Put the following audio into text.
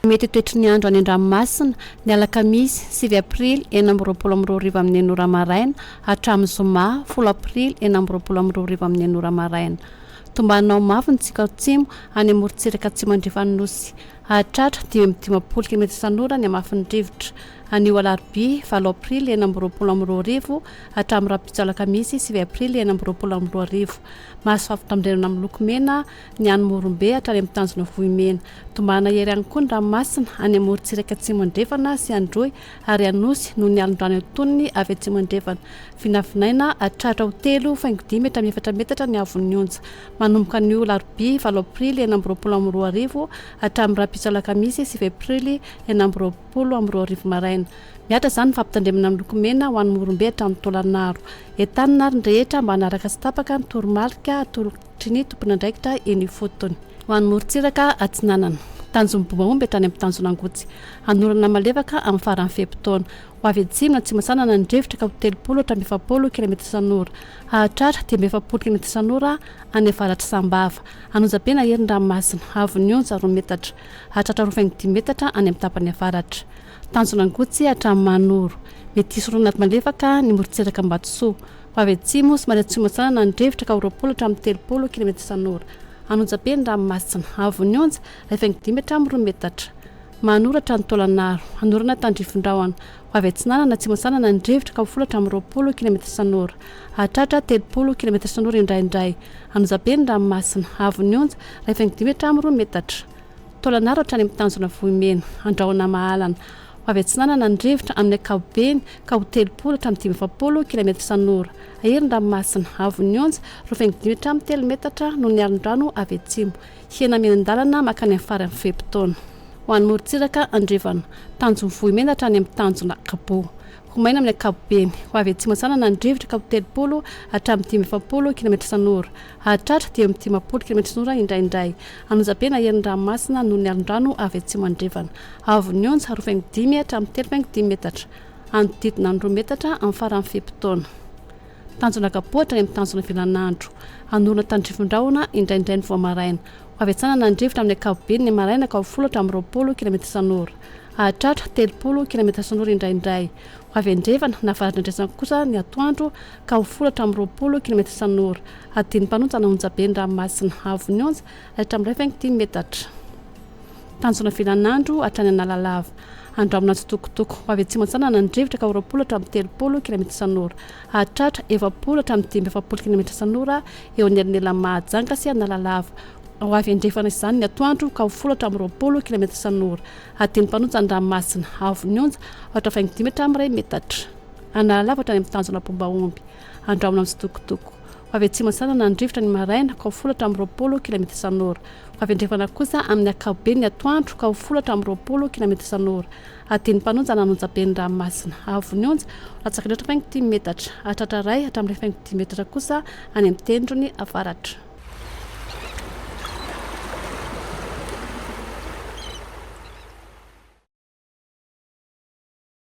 Mety ho toetry ny andro any an-dranomasina, ny alakamisy sivy aprily 2026 amin'ny enina ora maraina hatramin'ny zoma folo aprily 2026 amin'ny enina ora maraina. Tombanana ho mafy ny tsiaka atsimo any amorontsiraka atsimo andrefan'ny Nosy. Hahatratra 55 kilometatra isan'ora ny hamafin'ny rivotra. Anio alarobia valo aprily 2026 hatramin'ny rahampitso alakamisy sivy aprily 2026. Mahazo fampitandremana miloko mena ny any Morombe hatrany amin'ny tanjona Vohimena. Tombana hery ihany koa ny ranomasina any amorontsiraka atsimo andrefana sy Androy ary Anosy noho ny alon-drano antonony avy atsimo andrefana. Vinavinaina hatratra ho 3,5 hatramin'ny 4 metatra ny haavon'ny onja. Manomboka anio alarobia valo aprily 2026 hatramin'ny rahampitso alakamisy sivy aprily 2026 maraina. Mihatra izany ny fampitandremana miloko mena ho an'i Morombe hatramin'ny Taolagnaro. Entanina ary ny rehetra mba hanaraka tsy tapaka ny toromarika atolotry ny tompon'andraikitra eny ifotony. Ho an'ny morontsiraka atsinanana. Tanjon'ny Bomahomby hatrany amin'ny tanjon'Angotsy. Hanorana malefaka amin'ny faran'ny fe-potoana. Ho avy atsimo na atsimo atsinanana ny rivotra ka ho 30 hatramin'ny 40 kilaometatra isan'ora. Hahatratra 45 kilaometatra isan'ora any avaratr'i Sambava. An'Onjabe na Herin-dranomasina. Haavon'ny onja roa metatra. Hahatratra 2,5 metatra any amin'ny tapany avaratra. Tanjona Angotsy hatramin'ny Mahanoro. Mety hisy roa anaty malefaka ny morontsiraka Ambatosoa. Ho avy atsimo, somary atsimo atsinanana ny rivotra ka ho 20 hatramin'ny 30 kilometatra isan'ora. An'Onjabe ny ranomasina. Haavon'ny onja, 1,5 hatramin'ny roa metatra. Mahanoro hatrany Taolagnaro. Hanorana tandrifin-drahona. Ho avy atsinanana, atsimo atsinanana ny rivotra ka ho folo hatramin'ny 20 kilometatra isan'ora. Hahatratra 30 kilometatra isan'ora indraindray. An'Onjabe ny ranomasina. Haavon'ny onja, 1,5 hatramin'ny roa metatra. Taolagnaro hatrany amin'ny tanjona Vohimena, Andrahona Mahalana. Ho avy atsinanana ny rivotra amin'ny ankapobeny ka ho 30 hatramin'ny 45 kilaometatra isan'ora. Ahery ny ranomasina, haavon'ny onja, 2,5 hatramin'ny telo metatra noho ny alon-drano avy atsimo. Hihena miandalana mankany amin'ny faran'ny fe-potoana. Ho an'ny morontsiraka andrefana, tanjon'i Vohimena hatrany amin'ny tanjona Kaboho. Ho maina amin'ny ankapobeny. Ho avy atsimo atsinanana ny rivotra ka ho 30 hatramin'ny 45 kilaometatra isan'ora. Hahatratra 55 kilaometatra isan'ora indraindray. An'Onjabe na herin'ny ranomasina noho ny alon-drano avy atsimo andrefana. Haavon'ny onja, 2,5 hatramin'ny 3,5 metatra. Hanodidina ny roa metatra amin'ny faran'ny fe-potoana. Tanjona kapoa hatrany amin'ny tanjona vilanandro. Hanorina tandrifin-drahona indraindray ny vao maraina. Ho avy atsinanana ny rivotra amin'ny ankapobeny ny maraina ka ho folo hatramin'ny 20 kilaometatra isan'ora. Hahatratra 30 kilaometatra isan'ora indraindray. Ho avy andrefana na avaratra andraisana kosa ny atoandro ka ho folo hatramin'ny 20 kilaometatra isan'ora. Hadin'ny mpanonja na onjabe ny ranomasina. Haavon'ny onja, hatramin'ny 1,5 metatra. Tanjona vilanandro hatrany Analalava. Andrahona tsitokotoko. Ho avy atsimo atsinanana ny rivotra ka ho 20 hatramin'ny 30 kilaometatra isan'ora. Hahatratra 40 hatramin'ny 45 kilaometatra isan'ora eo anelanelan'i Mahajanga sy Analalava. Ho avy andrefana izany ny atoandro ka ho folo hatramin'ny 20 kilaometatra isan'ora. Hadin'ny mpanonja ny ranomasina. Haavon'ny onja, aotra faingo dimy hatramin'ny iray metatra. Analalava hatrany amin'ny tanjona Bombaomby. Andrahona mitsitokotoko. Ho avy atsimo atsinanana ny rivotra ny maraina ka ho folo hatramin'ny 20 kilaometatra isan'ora. Ho avy andrefana kosa amin'ny ankapobeny ny atoandro ka ho folo hatramin'ny 20 kilaometatra isan'ora. Hadin'ny mpanonja na an'onjabe ny ranomasina. Haavon'ny onja, latsaka ny aotra faingo dimy metatra. Hahatratra iray hatramin'ny iray faingo dimy metatra kosa any amin'ny tendrony avaratra.